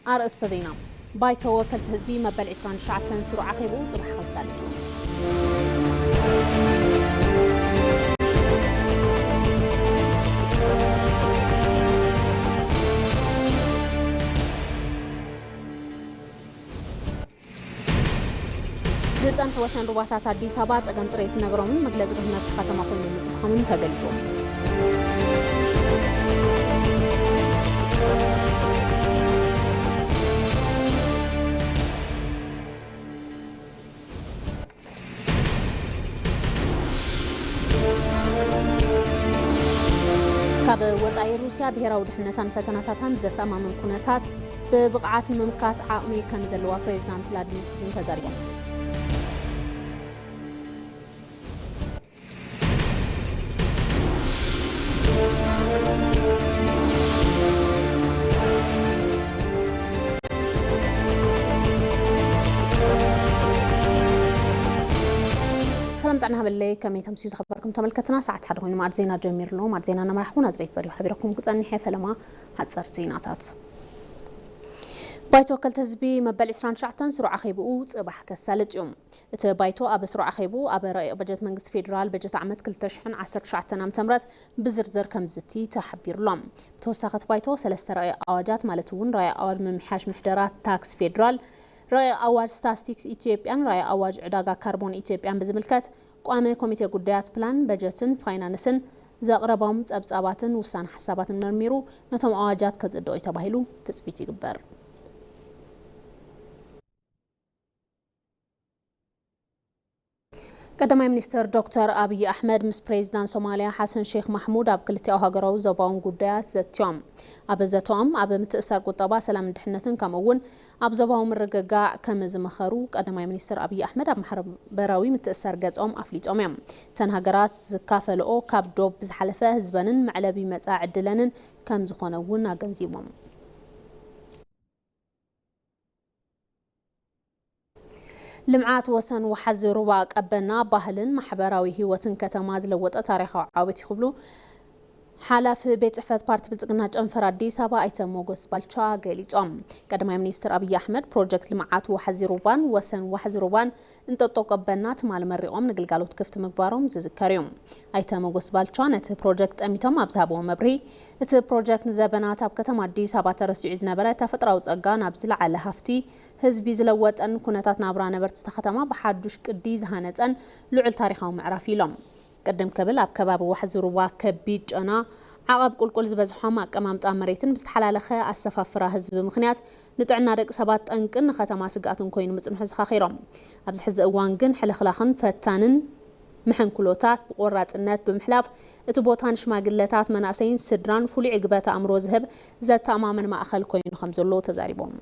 ኣርእስተ ዜና። ባይቶ ወከልቲ ህዝቢ መበል ዕስራን ትሽዓተን ስሩዕ ኣኼብኡ ጽባሕ ከሳልጥ። ዝጸንሑ ወሰን ሩባታት ኣዲስ ኣበባ ጸገም ጽሬት ዝነበሮምን መግለጺ ድኽነት ከተማ ኮይኖም ምጽንሖምን ተገሊጹ። ካብ ወጻኢ ሩስያ ብሄራዊ ድሕነታን ፈተናታታን ብዘተኣማምን ኩነታት ብብቕዓት ንምምካት ዓቕሚ ከም ዘለዋ ፕሬዚዳንት ቭላድሚር ፑቲን ተዛሪቦም። ሰላም ጥዕና ሃበለይ፣ ከመይ ተምስዩ ዝኸበርኩም ተመልከትና? ሰዓት ሓደ ኮይኑ ማዕድ ዜና ጀሚሩ ኣሎ። ማዕድ ዜና እናመራሕኩ ናዝሬት በሪሁ ሓቢረኩም ክጸንሕ እየ። ፈለማ ሓጸርቲ ዜናታት። ባይቶ ወከልቲ ህዝቢ መበል ዕስራን ትሽዓተን ስሩዕ ኣኼብኡ ጽባሕ ከሳልጥ እዩ። እቲ ባይቶ ኣብ ስሩዕ ኣኼብኡ ኣብ ረቂቕ በጀት መንግስቲ ፌዴራል በጀት ዓመት ክልተ ሽሕን ዓሰርተ ትሽዓተን ዓመተ ምህረት ብዝርዝር ከም ዝዝቲ ተሓቢሩ ኣሎ። ብተወሳኺ እቲ ባይቶ ሰለስተ ረቂቕ ኣዋጃት ማለት እውን ራያ ኣዋጅ ምምሕያሽ ምሕደራ ታክስ ፌዴራል፣ ረቂቕ ኣዋጅ ስታስቲክስ ኢትዮጵያን ራያ ኣዋጅ ዕዳጋ ካርቦን ኢትዮጵያን ብዝምልከት ቋሚ ኮሚቴ ጉዳያት ፕላን፣ በጀትን ፋይናንስን ዘቕረቦም ጸብጻባትን ውሳነ ሓሳባትን መርሚሩ ነቶም ኣዋጃት ከጽድቕ እዩ ተባሂሉ ትጽቢት ይግበር። ቀዳማይ ሚኒስትር ዶክተር ኣብይ ኣሕመድ ምስ ፕሬዚዳንት ሶማልያ ሓሰን ሼክ ማሕሙድ ኣብ ክልቲኣዊ ሃገራዊ ዞባውን ጉዳያት ዘትዮም። ኣብ ዘተኦም ኣብ ምትእሳር ቁጠባ፣ ሰላምን ድሕነትን ከምኡ እውን ኣብ ዞባዊ ምርግጋዕ ከም ዝመኸሩ ቀዳማይ ሚኒስትር ኣብይ ኣሕመድ ኣብ ማሕበራዊ ምትእሳር ገጾም ኣፍሊጦም እዮም። እተን ሃገራት ዝካፈልኦ ካብ ዶብ ብዝሓለፈ ህዝበንን መዕለቢ መጻኢ ዕድለንን ከም ዝኾነ እውን ኣገንዚቦም። ልምዓት ወሰን ወሓዚ ሩባ ቀበና ባህልን ማሕበራዊ ህይወትን ከተማ ዝለወጠ ታሪኻዊ ዓወት እዩ ክብሉ ሓላፊ ቤት ጽሕፈት ፓርቲ ብልጽግና ጨንፈር ኣዲስ ኣበባ ኣይተ ሞገስ ባልቻ ገሊጾም። ቀዳማይ ሚኒስትር ኣብይ ኣሕመድ ፕሮጀክት ልምዓት ወሓዚ ሩባን ወሰን ወሓዚ ሩባን እንጠጦ ቀበና ትማሊ መሪቖም ንግልጋሎት ክፍቲ ምግባሮም ዝዝከር እዩ። ኣይተ ሞገስ ባልቻ ነቲ ፕሮጀክት ጠሚቶም ኣብ ዝሃብዎ መብርሂ፣ እቲ ፕሮጀክት ንዘበናት ኣብ ከተማ ኣዲስ ኣበባ ተረሲዑ ዝነበረ ተፈጥራዊ ጸጋ ናብ ዝለዓለ ሃፍቲ ህዝቢ ዝለወጠን ኩነታት ናብራ ነበርቲ እታ ከተማ ብሓዱሽ ቅዲ ዝሃነጸን ልዑል ታሪኻዊ ምዕራፍ ኢሎም። ቅድም ክብል ኣብ ከባቢ ዋሕዚ ሩባ ከቢድ ጨና፣ ዓቐብ ቁልቁል ዝበዝሖም ኣቀማምጣ መሬትን ብዝተሓላለኸ ኣሰፋፍራ ህዝቢ ምኽንያት ንጥዕና ደቂ ሰባት ጠንቅን ንከተማ ስግኣትን ኮይኑ ምጽንሑ ዘኻኺሮም። ኣብዚ ሕዚ እዋን ግን ሕልኽላኽን ፈታንን ምሕንኩሎታት ብቆራጽነት ብምሕላፍ እቲ ቦታ ንሽማግለታት፣ መናእሰይን ስድራን ፍሉይ ዕግበት ኣእምሮ ዝህብ ዘተኣማምን ማእኸል ኮይኑ ከም ዘሎ ተዛሪቦም።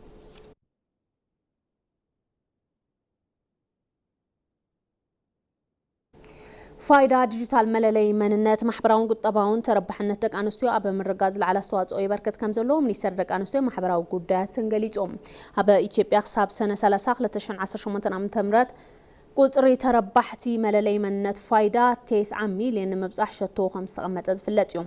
ፋይዳ ዲጂታል መለለይ መንነት ማሕበራውን ቁጠባውን ተረባሕነት ደቂ ኣንስትዮ ኣብ ምርጋጽ ዝለዓለ ኣስተዋጽኦ የበርክት ከም ዘሎ ሚኒስቴር ደቂ ኣንስትዮ ማሕበራዊ ጉዳያትን ገሊጹ። ኣብ ኢትዮጵያ ክሳብ ሰነ ሰላሳ ክልተ ሽሕን ዓሰርተ ሸሞንተን ዓመተ ምህረት ቁጽሪ ተረባሕቲ መለለይ መንነት ፋይዳ ተስዓ ሚልዮን ንምብጻሕ ሸቶ ከም ዝተቐመጠ ዝፍለጥ እዩ።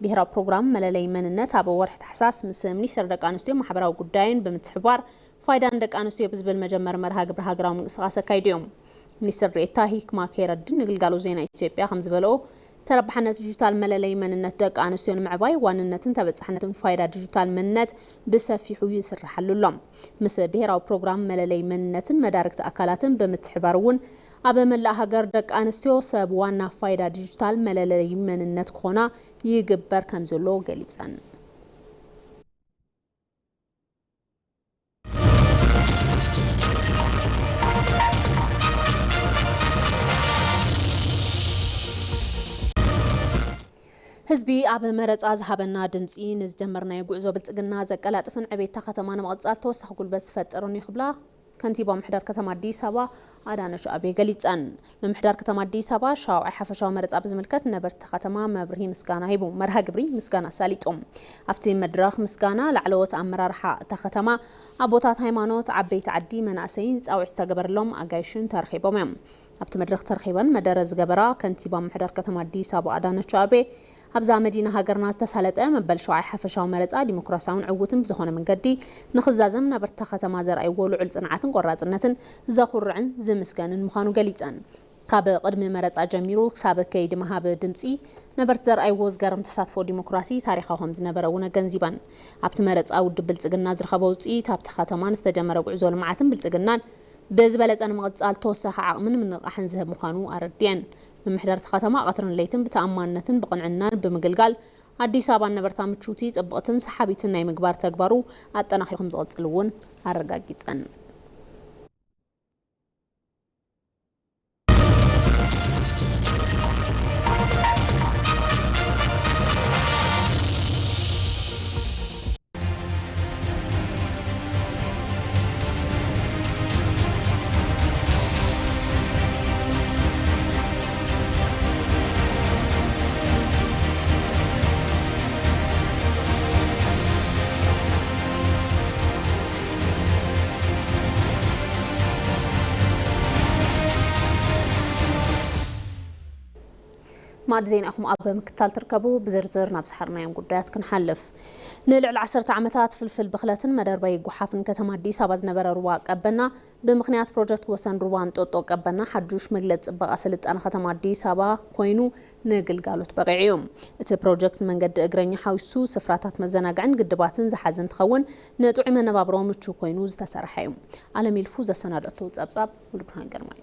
ብሄራዊ ፕሮግራም መለለይ መንነት ኣብ ወርሒ ታሕሳስ ምስ ሚኒስቴር ደቂ ኣንስትዮ ማሕበራዊ ጉዳይን ብምትሕብባር ፋይዳ ንደቂ ኣንስትዮ ብዝብል መጀመሪ መርሃ ግብሪ ሃገራዊ ምንቅስቓስ ኣካይዱ እዩ። ሚኒስትር ዴኤታ ሂክማ ከይረዲን ንግልጋሎት ዜና ኢትዮጵያ ከም ዝበልኦ፣ ተረባሕነት ዲጂታል መለለይ መንነት ደቂ ኣንስትዮ ንምዕባይ ዋንነትን ተበጻሕነትን ፋይዳ ዲጂታል መንነት ብሰፊሑ ይስርሓሉ ኣሎ። ምስ ብሄራዊ ፕሮግራም መለለይ መንነትን መዳርግቲ ኣካላትን ብምትሕባር እውን ኣብ መላእ ሃገር ደቂ ኣንስትዮ ሰብ ዋና ፋይዳ ዲጂታል መለለይ መንነት ክኾና ይግበር ከም ዘሎ ገሊጸን። ህዝቢ ኣብ መረጻ ዝሃበና ድምጺ ንዝጀመርናዮ ጉዕዞ ብልጽግና ዘቀላጥፍን ዕቤት እታ ከተማ ንምቕጻል ተወሳኺ ጉልበት ዝፈጥርን እዩ ክብላ ከንቲባ ምምሕዳር ከተማ ኣዲስ ኣበባ ኣዳነች ኣቤ ገሊጸን። ምምሕዳር ከተማ ኣዲስ ኣበባ ሻውዓይ ሓፈሻዊ መረጻ ብዝምልከት ንነበርቲ እታ ከተማ መብርሂ ምስጋና ሂቡ። መርሃ ግብሪ ምስጋና ኣሳሊጡ። ኣብቲ መድረኽ ምስጋና ላዕለዎት ኣመራርሓ እታ ከተማ፣ ኣቦታት ሃይማኖት፣ ዓበይቲ ዓዲ፣ መናእሰይን ጻውዒት ዝተገበረሎም ኣጋይሽን ተረኺቦም እዮም። ኣብቲ መድረኽ ተረኺበን መደረ ዝገበራ ከንቲባ ምምሕዳር ከተማ ኣዲስ ኣበባ ኣዳነች ኣቤ፣ ኣብዛ መዲና ሃገርና ዝተሳለጠ መበል ሸውዓይ ሓፈሻዊ መረጻ ዲሞክራሲያውን ዕዉትን ብዝኾነ መንገዲ ንኽዛዘም ነበርቲ ከተማ ዘርኣይዎ ልዑል ጽንዓትን ቆራጽነትን ዘኹርዕን ዝምስገንን ምዃኑ ገሊጸን። ካብ ቅድሚ መረጻ ጀሚሩ ክሳብ ከይዲ ምሃብ ድምጺ ነበርቲ ዘርኣይዎ ዝገርም ተሳትፎ ዲሞክራሲ ታሪኻዊ ከም ዝነበረ እውን ኣገንዚበን። ኣብቲ መረጻ ውድብ ብልጽግና ዝረኸቦ ውጽኢት ኣብቲ ከተማ ንዝተጀመረ ጉዕዞ ልምዓትን ብልጽግናን ብዝበለጸ ንምቕጻል ተወሳኺ ዓቕምን ምንቕቓሕን ዝህብ ምዃኑ ኣረዲአን። ምምሕዳርቲ ከተማ ቀትርን ለይትን ብተኣማንነትን ብቕንዕናን ብምግልጋል ኣዲስ ኣበባ ነበርታ ምችውቲ፣ ጽብቕትን ሰሓቢትን ናይ ምግባር ተግባሩ ኣጠናኺሩ ከም ዝቕጽል እውን ኣረጋጊጸን። ማዕድ ዜናኹም ኣብ ምክትታል ትርከቡ። ብዝርዝር ናብ ዝሓርናዮም ጉዳያት ክንሓልፍ። ንልዕሊ ዓሰርተ ዓመታት ፍልፍል ብኽለትን መደርበይ ጓሓፍን ከተማ ኣዲስ ኣበባ ዝነበረ ሩባ ቀበና ብምኽንያት ፕሮጀክት ወሰን ሩባ እንጦጦ ቀበና ሓዱሽ መግለጺ ጽባቐ ስልጣነ ከተማ ኣዲስ ኣበባ ኮይኑ ንግልጋሎት በቒዑ እዩ። እቲ ፕሮጀክት መንገዲ እግረኛ ሓዊሱ ስፍራታት መዘናግዕን ግድባትን ዝሓዘ እንትኸውን ንጥዑይ መነባብሮ ምቹው ኮይኑ ዝተሰርሐ እዩ። ኣለም ይልፉ ዘሰናደቶ ጸብጻብ ሙሉብርሃን ግርማይ።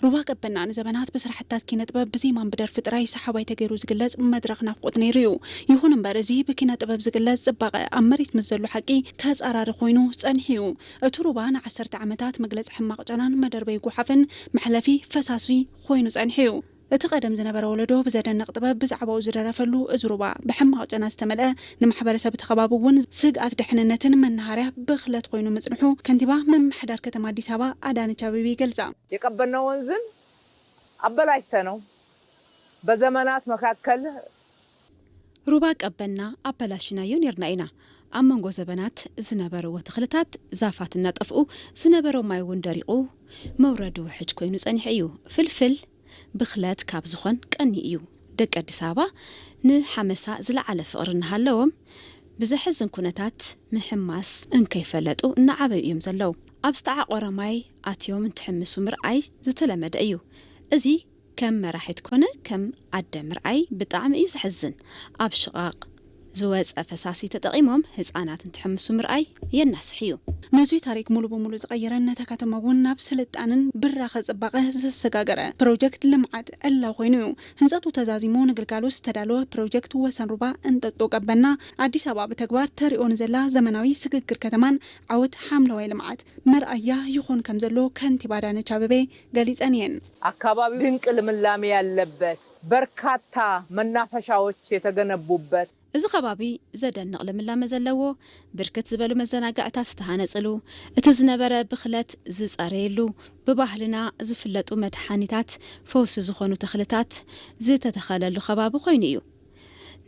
ሩባ ቀበና ንዘበናት ብስራሕታት ኪነ ጥበብ ብዜማን ብደርፊ ጥራይ ሰሓባይ ተገይሩ ዝግለጽ መድረኽ ናፍቆት ነይሩ እዩ። ይኹን እምበር እዚ ብኪነ ጥበብ ዝግለጽ ጽባቐ ኣብ መሬት ምስ ዘሎ ሓቂ ተጻራሪ ኮይኑ ጸኒሑ እዩ። እቲ ሩባ ንዓሰርተ ዓመታት መግለጺ ሕማቕ ጨናን መደርበይ ጓሓፍን መሕለፊ ፈሳሲ ኮይኑ ጸኒሑ እዩ። እቲ ቀደም ዝነበረ ወለዶ ብዘደንቕ ጥበብ ብዛዕባኡ ዝደረፈሉ እዚ ሩባ ብሕማቕ ጨና ዝተመልአ ንማሕበረሰብ እቲ ከባቢ እውን ስግኣት ድሕንነትን መናሃርያ ብኽለት ኮይኑ ምጽንሑ ከንቲባ ምምሕዳር ከተማ ኣዲስ ኣበባ ኣዳነች ኣቤቤ ይገልጻ። የቀበና ወንዝን አበላሽተ ነው። በዘመናት መካከል ሩባ ቀበና ኣበላሽናዮ ኔርና ኢና። ኣብ መንጎ ዘበናት ዝነበርዎ ተኽልታት ዛፋት እናጠፍኡ ዝነበሮ ማይ እውን ደሪቑ መውረዱ ውሕጅ ኮይኑ ጸኒሑ እዩ። ፍልፍል ብኽለት ካብ ዝኾን ቀኒ እዩ። ደቂ ኣዲስ ኣበባ ንሓመሳ ዝለዓለ ፍቕሪ እናሃለዎም ብዘሕዝን ኩነታት ምሕማስ እንከይፈለጡ እናዓበዩ እዮም ዘለዉ። ኣብ ዝተዓቖረ ማይ ኣትዮም እንትሕምሱ ምርኣይ ዝተለመደ እዩ። እዚ ከም መራሒት ኮነ ከም ኣደ ምርኣይ ብጣዕሚ እዩ ዘሕዝን። ኣብ ሽቓቕ ዝወጸ ፈሳሲ ተጠቒሞም ህጻናት እንትሕምሱ ምርኣይ የናስሕ እዩ። ነዙይ ታሪክ ሙሉ በሙሉ ዝቐየረን ነታ ከተማ እውን ናብ ስልጣንን ብራኸ ጽባቐ ዘሰጋገረ ፕሮጀክት ልምዓት ዕላዊ ኮይኑ እዩ። ህንጸቱ ተዛዚሙ ንግልጋሎት ዝተዳለወ ፕሮጀክት ወሰን ሩባ እንጠጦ ቀበና ኣዲስ ኣበባ ብተግባር ተሪኦ ንዘላ ዘመናዊ ስግግር ከተማን ዓወት ሓምለዋይ ልምዓት መርኣያ ይኾን ከም ዘሎ ከንቲባ ኣዳነች ኣቤቤ ገሊጸን እየን። አካባቢው ድንቅ ልምላሜ ያለበት፣ በርካታ መናፈሻዎች የተገነቡበት። እዚ ከባቢ ዘደንቕ ልምላመ ዘለዎ፣ ብርክት ዝበሉ መዘናግዕታት ዝተሃነጽሉ፣ እቲ ዝነበረ ብኽለት ዝጸረየሉ፣ ብባህልና ዝፍለጡ መድሓኒታት ፈውሲ ዝኾኑ ተኽልታት ዝተተኸለሉ ከባቢ ኮይኑ እዩ።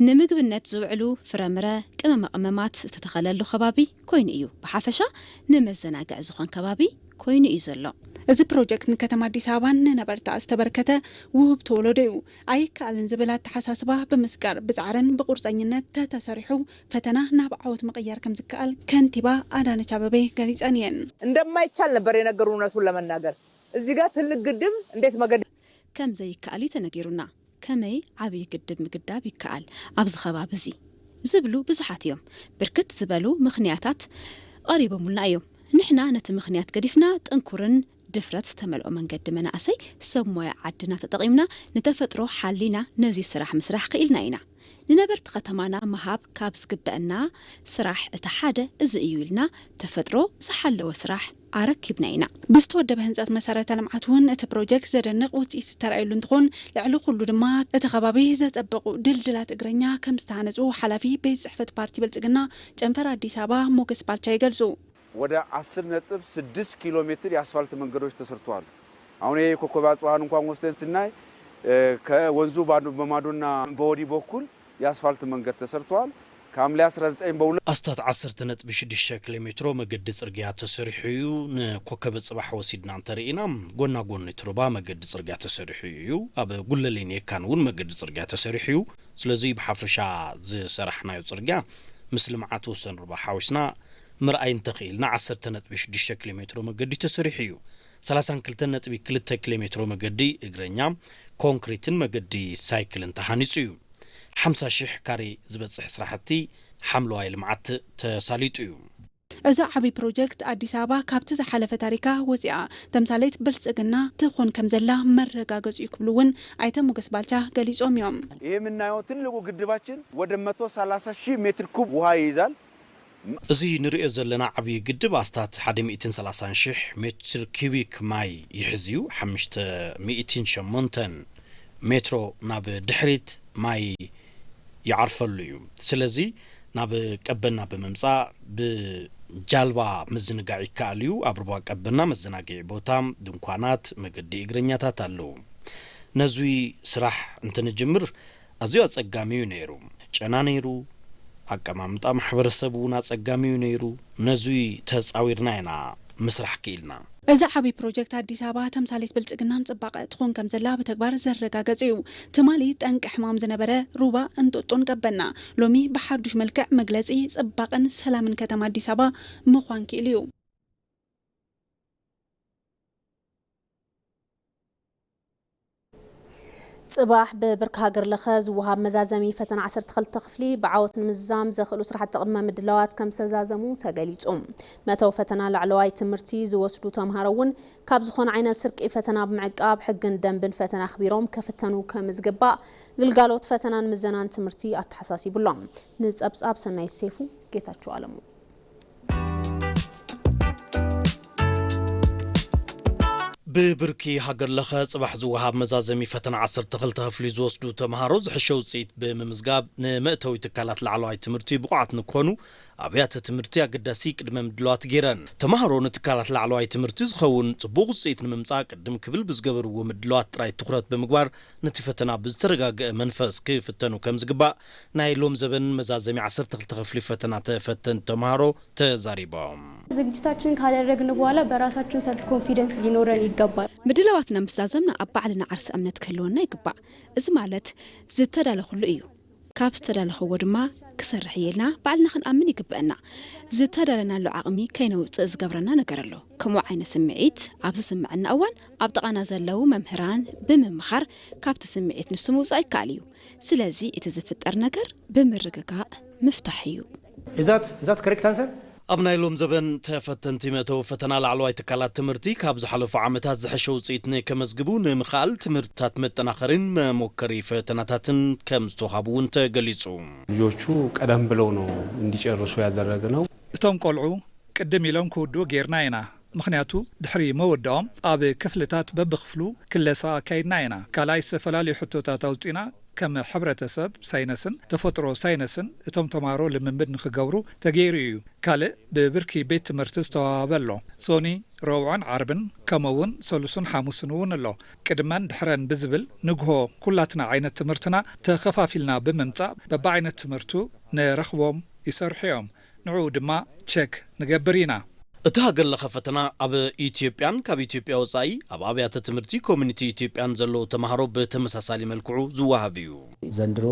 ንምግብነት ዝውዕሉ ፍረምረ፣ ቅመማ ቅመማት ዝተተኸለሉ ከባቢ ኮይኑ እዩ። ብሓፈሻ ንመዘናግዒ ዝኾን ከባቢ ኮይኑ እዩ ዘሎ። እዚ ፕሮጀክት ንከተማ ኣዲስ ኣበባን ንነበርታ ዝተበርከተ ውህብቶ ወለዶ እዩ። ኣይከኣልን ዝብል ኣተሓሳስባ ብምስጋር ብጻዕርን ብቁርጸኝነት ተተሰሪሑ ፈተና ናብ ዓወት ምቕያር ከም ዝከኣል ከንቲባ ኣዳነች ኣበቤ ገሊጸን እየን። እንደማይቻል ነበር የነገሩን። እውነቱን ለመናገር እዚህ ጋር ትልቅ ግድብ እንዴት መገድ ከም ዘይከኣል እዩ ተነጊሩና። ከመይ ዓብዪ ግድብ ምግዳብ ይከኣል ኣብዚ ከባቢ እዚ ዝብሉ ብዙሓት እዮም። ብርክት ዝበሉ ምኽንያታት ቀሪቦሙልና እዮም። ንሕና ነቲ ምኽንያት ገዲፍና ጥንኩርን ድፍረት ዝተመልኦ መንገዲ መናእሰይ ሰብ ሞያ ዓድና ተጠቒምና ንተፈጥሮ ሓሊና ነዚ ስራሕ ምስራሕ ክኢልና ኢና። ንነበርቲ ከተማና ምሃብ ካብ ዝግበአና ስራሕ እቲ ሓደ እዚ እዩ ኢልና ተፈጥሮ ዝሓለወ ስራሕ ኣረኪብና ኢና። ብዝተወደበ ህንፀት መሰረተ ልምዓት እውን እቲ ፕሮጀክት ዘደንቕ ውፅኢት ዝተረኣየሉ እንትኾን ልዕሊ ኩሉ ድማ እቲ ከባቢ ዘፀበቑ ድልድላት እግረኛ ከም ዝተሃነፁ ሓላፊ ቤት ፅሕፈት ፓርቲ ብልፅግና ጨንፈር ኣዲስ ኣበባ ሞገስ ባልቻ ይገልፁ። ወደ አስር ነጥብ ስድስት ኪሎ ሜትር የአስፋልት መንገዶች ተሰርተዋል። አሁን ይሄ ኮከበ አጽብሃን እንኳን ወስደን ስናይ ከወንዙ በማዶና በወዲህ በኩል የአስፋልት መንገድ ተሰርተዋል። ከሐምሌ አስራ ዘጠኝ በሁለት ኣስታት ዓሰርተ ነጥቢ ሽዱሽተ ኪሎ ሜትሮ መገዲ ጽርግያ ተሰሪሑ እዩ። ንኮከበ ጽባሕ ወሲድና እንተርኢና፣ ጎና ጎኒ እቲ ሩባ መገዲ ጽርግያ ተሰሪሑ እዩ። ኣብ ጉለሌን የካን እውን መገዲ ጽርግያ ተሰሪሑ እዩ። ስለዚ ብሓፈሻ ዝሰራሕናዮ ጽርግያ ምስ ልምዓት ወሰን ሩባ ሓዊስና ምርኣይ እንተኽኢልና፣ ዓሰርተ ነጥቢ ሽዱሽተ ኪሎ ሜትሮ መገዲ ተሰሪሑ እዩ። ሰላሳን ክልተን ነጥቢ ክልተ ኪሎ ሜትሮ መገዲ እግረኛ፣ ኮንክሪትን መገዲ ሳይክልን ተሃኒጹ እዩ። ሓምሳ ሺሕ ካሬ ዝበጽሕ ስራሕቲ ሓምለዋይ ልምዓት ተሳሊጡ እዩ። እዚ ዓብዪ ፕሮጀክት ኣዲስ ኣበባ ካብቲ ዝሓለፈ ታሪካ ወፂኣ ተምሳሌት ብልፅግና ትኾን ከም ዘላ መረጋገፂ እዩ ክብሉ እውን ኣይተ ሞገስ ባልቻ ገሊፆም እዮም። ይሄ የምናየው ትልቁ ግድባችን ወደ መቶ ሰላሳ ሺህ ሜትር ኩብ ውሃ ይይዛል። እዚ ንሪኦ ዘለና ዓብዪ ግድብ ኣስታት ሓደ ሚእትን ሰላሳን ሺሕ ሜትር ኪዩቢክ ማይ ይሕዝ እዩ። ሓሙሽተ ሚእትን ሸሞንተን ሜትሮ ናብ ድሕሪት ማይ ይዓርፈሉ እዩ። ስለዚ ናብ ቀበና ብምምጻእ ብጃልባ ምዝንጋዕ ይከኣል እዩ። ኣብ ሩባ ቀበና መዘናግዒ ቦታ፣ ድንኳናት፣ መገዲ እግረኛታት ኣለዉ። ነዙይ ስራሕ እንትንጅምር ኣዝዩ ኣጸጋሚ እዩ ነይሩ። ጨና ነይሩ፣ ኣቀማምጣ ማሕበረሰብ እውን ኣጸጋሚ እዩ ነይሩ። ነዙይ ተጻዊርና ኢና ምስራሕ ክኢልና። እዚ ዓብዪ ፕሮጀክት ኣዲስ ኣበባ ተምሳሌት ብልፅግናን ፅባቐ ትኾን ከም ዘላ ብተግባር ዘረጋገፀ እዩ። ትማሊ ጠንቂ ሕማም ዝነበረ ሩባ እንጦጦን ቀበና ሎሚ ብሓዱሽ መልክዕ መግለፂ ፅባቐን ሰላምን ከተማ ኣዲስ ኣበባ ምዃን ክኢሉ እዩ። ጽባሕ ብብርኪ ሃገር ለኸ ዝወሃብ መዛዘሚ ፈተና ዓሰርተ ክልተ ክፍሊ ብዓወት ንምዝዛም ዘኽእሉ ስራሕቲ ቅድመ ምድላዋት ከም ዝተዛዘሙ ተገሊጹ። መእተዊ ፈተና ላዕለዋይ ትምህርቲ ዝወስዱ ተምሃሮ እውን ካብ ዝኾነ ዓይነት ስርቂ ፈተና ብምዕቃብ ሕግን ደንብን ፈተና ኣኽቢሮም ከፍተኑ ከም ዝግባእ ግልጋሎት ፈተናን ምዘናን ትምህርቲ ኣተሓሳሲቡ ኣሎ። ንጸብጻብ ሰናይት ሴፉ፣ ጌታቸው ኣለሙ። ብብርኪ ሃገር ለኸ ጽባሕ ዝወሃብ መዛዘሚ ፈተና ዓሰርተ ክልተ ክፍሊ ዝወስዱ ተምሃሮ ዝሕሸ ውጽኢት ብምምዝጋብ ንመእተዊ ትካላት ላዕለዋይ ትምህርቲ ብቑዓት ንክኾኑ ኣብያተ ትምህርቲ ኣገዳሲ ቅድመ ምድላዋት ገይረን። ተምሃሮ ንትካላት ላዕለዋይ ትምህርቲ ዝኸውን ጽቡቕ ውጽኢት ንምምጻእ ቅድም ክብል ብዝገበርዎ ምድላዋት ጥራይ ትኹረት ብምግባር ነቲ ፈተና ብዝተረጋገአ መንፈስ ክፍተኑ ከም ዝግባእ ናይ ሎም ዘበን መዛዘሚ ዓሰርተ ክልተ ክፍሊ ፈተና ተፈተንቲ ተምሃሮ ተዛሪቦም። ዝግጅታችንን ካደረግን በኋላ በራሳችን ሰልፍ ኮንፊደንስ ሊኖረን ይገባል። ምድላዋትና ምስ ዛዘምና ኣብ ባዕልና ዓርሰ እምነት ክህልወና ይግባእ። እዚ ማለት ዝተዳለኹሉ እዩ። ካብ ዝተዳለኽዎ ድማ ክሰርሕ እየ ኢልና ባዕልና ክንኣምን ይግበአና። ዝተዳለናሉ ዓቕሚ ከይነውፅእ ዝገብረና ነገር ኣሎ። ከምኡ ዓይነት ስምዒት ኣብ ዝስምዐና እዋን ኣብ ጥቓና ዘለዉ መምህራን ብምምኻር ካብቲ ስምዒት ንሱ ምውፃእ ይከኣል እዩ። ስለዚ እቲ ዝፍጠር ነገር ብምርግጋእ ምፍታሕ እዩ። Is that, is that correct answer? ኣብ ናይ ሎም ዘበን ተፈተንቲ መእተዊ ፈተና ላዕለዋይ ትካላት ትምህርቲ ካብ ዝሓለፉ ዓመታት ዝሐሸ ውፅኢት ንከመዝግቡ ንምኽኣል ትምህርትታት መጠናኸሪን መሞከሪ ፈተናታትን ከም ዝተውሃቡ እውን ተገሊፁ። ልጆቹ ቀደም ብለው ነው እንዲጨርሱ ያደረግነው። እቶም ቆልዑ ቅድም ኢሎም ክውድኡ ጌርና ኢና። ምኽንያቱ ድሕሪ መወዳኦም ኣብ ክፍልታት በብኽፍሉ ክለሳ ኣካይድና ኢና። ካልኣይ ዝተፈላለዩ ሕቶታት ኣውጺና ከም ሕብረተሰብ ሳይነስን ተፈጥሮ ሳይነስን እቶም ተምሃሮ ልምምድ ንኽገብሩ ተገይሩ እዩ። ካልእ ብብርኪ ቤት ትምህርቲ ዝተዋህበ ኣሎ። ሶኒ፣ ረቡዕን ዓርብን ከምኡ እውን ሰሉስን ሓሙስን እውን ኣሎ። ቅድመን ድሕረን ብዝብል ንግሆ ኩላትና ዓይነት ትምህርትና ተኸፋፊልና ብምምጻእ በብዓይነት ትምህርቱ ንረኽቦም ይሰርሑ እዮም። ንዕኡ ድማ ቸክ ንገብር ኢና። እቲ ሃገር ለኸ ፈተና ኣብ ኢትዮጵያን ካብ ኢትዮጵያ ወጻኢ ኣብ ኣብያተ ትምህርቲ ኮሚኒቲ ኢትዮጵያን ዘለዉ ተምሃሮ ብተመሳሳሊ መልክዑ ዝወሃብ እዩ። ዘንድሮ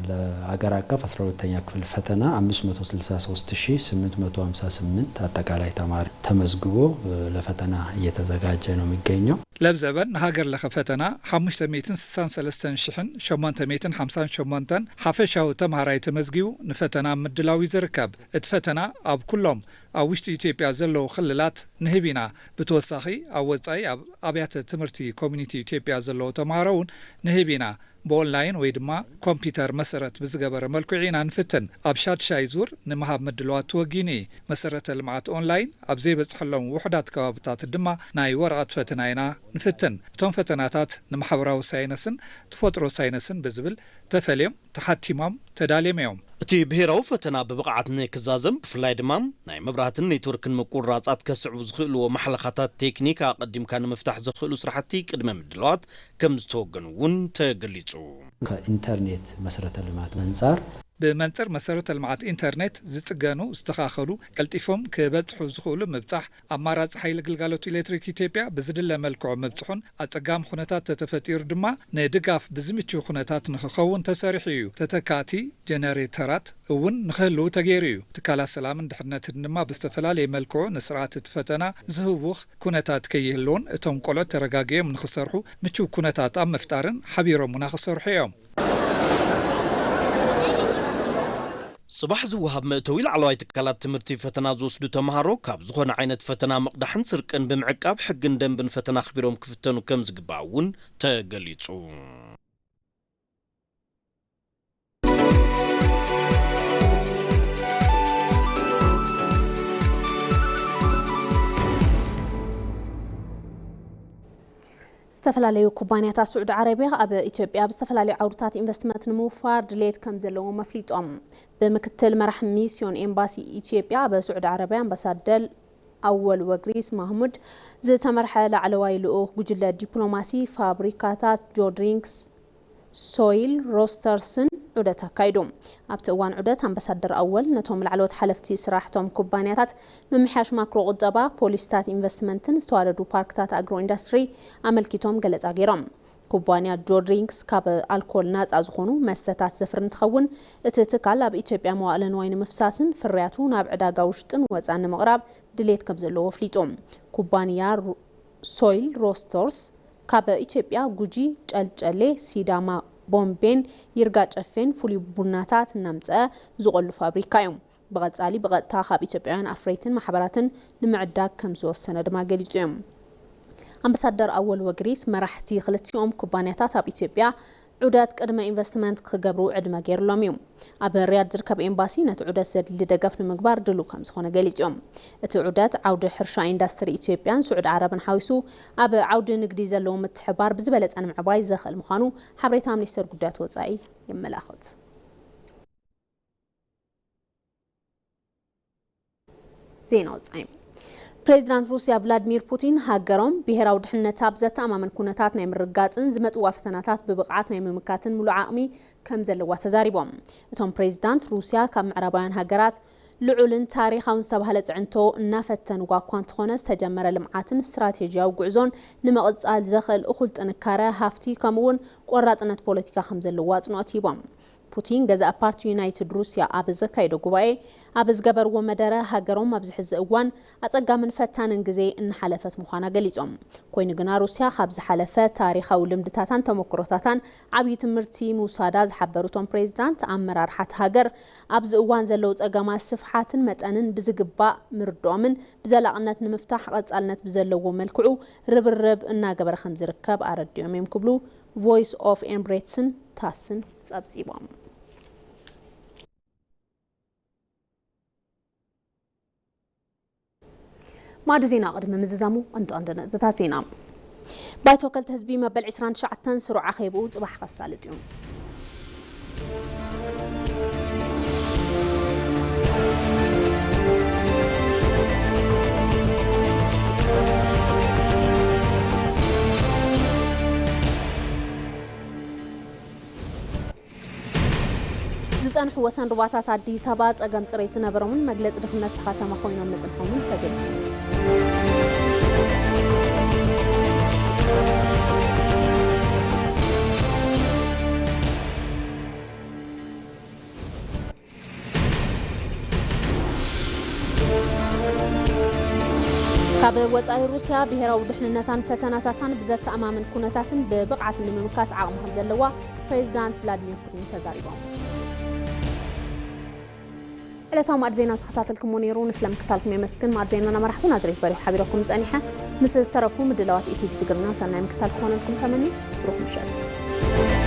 ለአገር አቀፍ አስራ ሁለተኛ ክፍል ፈተና አምስት መቶ ስልሳ ሶስት ሺህ ስምንት መቶ ሃምሳ ስምንት አጠቃላይ ተማሪ ተመዝግቦ ለፈተና እየተዘጋጀ ነው የሚገኘው። ለብዘበን ንሃገር ለኸ ፈተና ሓሙሽተ ሚእትን ስሳን ሰለስተን ሽሕን ሸሞንተ ሚእትን ሓምሳን ሸሞንተን ሓፈሻዊ ተምሃራይ ተመዝጊቡ ንፈተና ምድላው እዩ ዝርከብ። እቲ ፈተና ኣብ ኩሎም ኣብ ውሽጢ ኢትዮጵያ ዘለዉ ክልላት ንህብ ኢና። ብተወሳኺ ኣብ ወጻኢ ኣብ ኣብያተ ትምህርቲ ኮሚኒቲ ኢትዮጵያ ዘለዉ ተምሃሮ እውን ንህብ ኢና። ብኦንላይን ወይ ድማ ኮምፒተር መሰረት ብዝገበረ መልክዑ ኢና ንፍትን። ኣብ ሻድሻይ ዙር ንምሃብ ምድልዋት ተወጊኑ እዩ። መሰረተ ልምዓት ኦንላይን ኣብ ዘይበጽሐሎም ውሑዳት ከባብታት ድማ ናይ ወረቐት ፈተና ኢና ንፍትን። እቶም ፈተናታት ንማሕበራዊ ሳይነስን ተፈጥሮ ሳይነስን ብዝብል ተፈልዮም ተሓቲሞም ተዳልዮም እዮም። እቲ ብሄራዊ ፈተና ብብቕዓት ንክዛዘም ብፍላይ ድማ ናይ መብራህትን ኔትወርክን ምቁርራጻት ከስዕቡ ዝኽእልዎ ማሕለኻታት ቴክኒክ ኣቐዲምካ ንምፍታሕ ዘኽእሉ ስራሕቲ ቅድመ ምድላዋት ከም ዝተወገኑ እውን ተገሊጹ። ከኢንተርኔት መሰረተ ልማት ኣንጻር ብመንጽር መሰረተ ልምዓት ኢንተርኔት ዝጽገኑ፣ ዝተኻኸሉ፣ ቀልጢፎም ክበጽሑ ዝኽእሉ ምብጻሕ፣ ኣማራጺ ሓይሊ ግልጋሎት ኤሌክትሪክ ኢትዮጵያ ብዝድለ መልክዑ ምብጽሑን ኣጸጋሚ ኩነታት ተተፈጢሩ ድማ ንድጋፍ ብዝምችው ኩነታት ንኽኸውን ተሰሪሑ እዩ። ተተካእቲ ጀነሬተራት እውን ንኽህልዉ ተገይሩ እዩ። ትካላት ሰላምን ድሕነትን ድማ ብዝተፈላለየ መልክዑ ንስርዓት እቲ ፈተና ዝህውኽ ኩነታት ከይህልዎን እቶም ቆልዑት ተረጋጊኦም ንኽሰርሑ ምችው ኩነታት ኣብ ምፍጣርን ሓቢሮም እውን ክሰርሑ እዮም። ጽባሕ ዝወሃብ መእተዊ ላዕለዋይ ትካላት ትምህርቲ ፈተና ዝወስዱ ተምሃሮ ካብ ዝኾነ ዓይነት ፈተና ምቕዳሕን ስርቅን ብምዕቃብ ሕግን ደንብን ፈተና ኣኽቢሮም ክፍተኑ ከም ዝግባእ እውን ተገሊጹ። ዝተፈላለዩ ኩባንያታት ስዑዲ ዓረብያ ኣብ ኢትዮጵያ ኣብ ዝተፈላለዩ ዓውድታት ኢንቨስትመንት ንምውፋር ድሌት ከም ዘለዎም ኣፍሊጦም። ብምክትል መራሕ ሚስዮን ኤምባሲ ኢትዮጵያ ኣብ ስዑዲ ዓረብያ ኣምባሳደር ኣወል ወግሪስ ማህሙድ ዝተመርሐ ላዕለዋይ ልኡኽ ጉጅለ ዲፕሎማሲ ፋብሪካታት ጆ ድሪንክስ ሶይል ሮስተርስን ዑደት ኣካይዱ። ኣብቲ እዋን ዑደት ኣምባሳደር ኣወል ነቶም ላዕለዎት ሓለፍቲ ስራሕ እቶም ኩባንያታት ምምሕያሽ ማክሮ ቁጠባ፣ ፖሊሲታት ኢንቨስትመንትን ዝተዋደዱ ፓርክታት ኣግሮ ኢንዱስትሪ ኣመልኪቶም ገለጻ ገይሮም። ኩባንያ ጆ ድሪንክስ ካብ ኣልኮል ናጻ ዝኾኑ መስተታት ዘፍሪ እንትኸውን፣ እቲ ትካል ኣብ ኢትዮጵያ መዋእለ ንዋይ ንምፍሳስን ፍርያቱ ናብ ዕዳጋ ውሽጥን ወጻን ንምቕራብ ድሌት ከም ዘለዎ ኣፍሊጡ። ኩባንያ ሩ-፣ ሶይል ሮስተርስ ካብ ኢትዮጵያ ጉጂ፣ ጨልጨሌ፣ ሲዳማ ቦምቤን ይርጋ ጨፌን ፍሉይ ቡናታት እናምፀ ዝቆሉ ፋብሪካ እዩ። ብቐጻሊ ብቐጥታ ካብ ኢትዮጵያውያን ኣፍረይትን ማሕበራትን ንምዕዳግ ከም ዝወሰነ ድማ ገሊጹ እዩ። ኣምባሳደር ኣወል ወግሪስ መራሕቲ ክልቲኦም ኩባንያታት ኣብ ኢትዮጵያ ዑደት ቅድመ ኢንቨስትመንት ክገብሩ ዕድመ ገይሩሎም እዩ። ኣብ ሪያድ ዝርከብ ኤምባሲ ነቲ ዑደት ዘድሊ ደገፍ ንምግባር ድሉው ከም ዝኾነ ገሊጹ እዮም። እቲ ዑደት ዓውዲ ሕርሻ ኢንዱስትሪ ኢትዮጵያን ስዑዲ ዓረብን ሓዊሱ ኣብ ዓውዲ ንግዲ ዘለዎ ምትሕባር ብዝበለጸ ንምዕባይ ዘኽእል ምዃኑ ሓበሬታ ሚኒስቴር ጉዳያት ወጻኢ የመላኽት። ዜና ወጻኢ። ፕሬዚዳንት ሩስያ ቭላድሚር ፑቲን ሃገሮም ብሄራዊ ድሕነታ ብዘተኣማምን ኩነታት ናይ ምርጋጽን ዝመጽዋ ፈተናታት ብብቕዓት ናይ ምምካትን ሙሉእ ዓቕሚ ከም ዘለዋ ተዛሪቦም። እቶም ፕሬዚዳንት ሩስያ ካብ ምዕራባውያን ሃገራት ልዑልን ታሪኻውን ዝተባህለ ጽዕንቶ እናፈተንዋ እኳ እንተኾነ ዝተጀመረ ልምዓትን ስትራቴጂያዊ ጉዕዞን ንምቕጻል ዘኽእል እኹል ጥንካረ ሃፍቲ ከምኡውን ቆራጽነት ፖለቲካ ከም ዘለዋ ኣጽንኦት ሂቦም። ፑቲን ገዛእ ፓርቲ ዩናይትድ ሩስያ ኣብ ዘካየዶ ጉባኤ ኣብ ዝገበርዎ መደረ ሃገሮም ኣብዚ ሕዚ እዋን ኣጸጋምን ፈታንን ግዜ እናሓለፈት ምዃና ገሊጾም። ኮይኑ ግና ሩስያ ካብ ዝሓለፈ ታሪኻዊ ልምድታታን ተመክሮታታን ዓብዪ ትምህርቲ ምውሳዳ ዝሓበሩ እቶም ፕሬዚዳንት ኣመራርሓ እቲ ሃገር ኣብዚ እዋን ዘለዉ ጸገማት ስፍሓትን መጠንን ብዝግባእ ምርድኦምን ብዘላቕነት ንምፍታሕ ቀጻልነት ብዘለዎ መልክዑ ርብርብ እናገበረ ከም ዝርከብ ኣረዲኦም እዮም ክብሉ ቮይስ ኦፍ ኤምሬትስን ታስን ጸብጺቦም። ማዕዲ ዜና ቅድሚ ምዝዛሙ ቀንዲ ቀንዲ ነጥብታት ዜና። ባይቶ ወከልቲ ህዝቢ መበል ዕስራን ትሽዓተን ስሩዕ ኣኼብኡ ጽባሕ ከሳልጥ እዩ። ዝጸንሑ ወሰን ሩባታት ኣዲስ ኣበባ ጸገም ጽሬት ዝነበሮምን መግለጺ ድኽነት እታ ከተማ ኮይኖም ምጽንሖምን ተገሊጹ። ካብ ወጻኢ ሩስያ ብሄራዊ ድሕንነታን ፈተናታታን ብዘተኣማምን ኩነታትን ብብቕዓትን ንምምካት ዓቕሚ ከም ዘለዋ ፕሬዚዳንት ቭላድሚር ፑቲን ተዛሪቦም። ዕለታዊ ማዕድ ዜና ዝተኸታተልኩሞ ነይሩ። ንስለ ምክታልኩም የመስግን። ማዕድ ዜና እናመራሕኩ ናዝሬት በሪሁ ሓቢረኩም ጸኒሐ። ምስ ዝተረፉ ምድላዋት ኢቲቪ ትግርኛ ሰናይ ምክታል ክኾነልኩም ተመኒ። ብሩኽ ምሸት።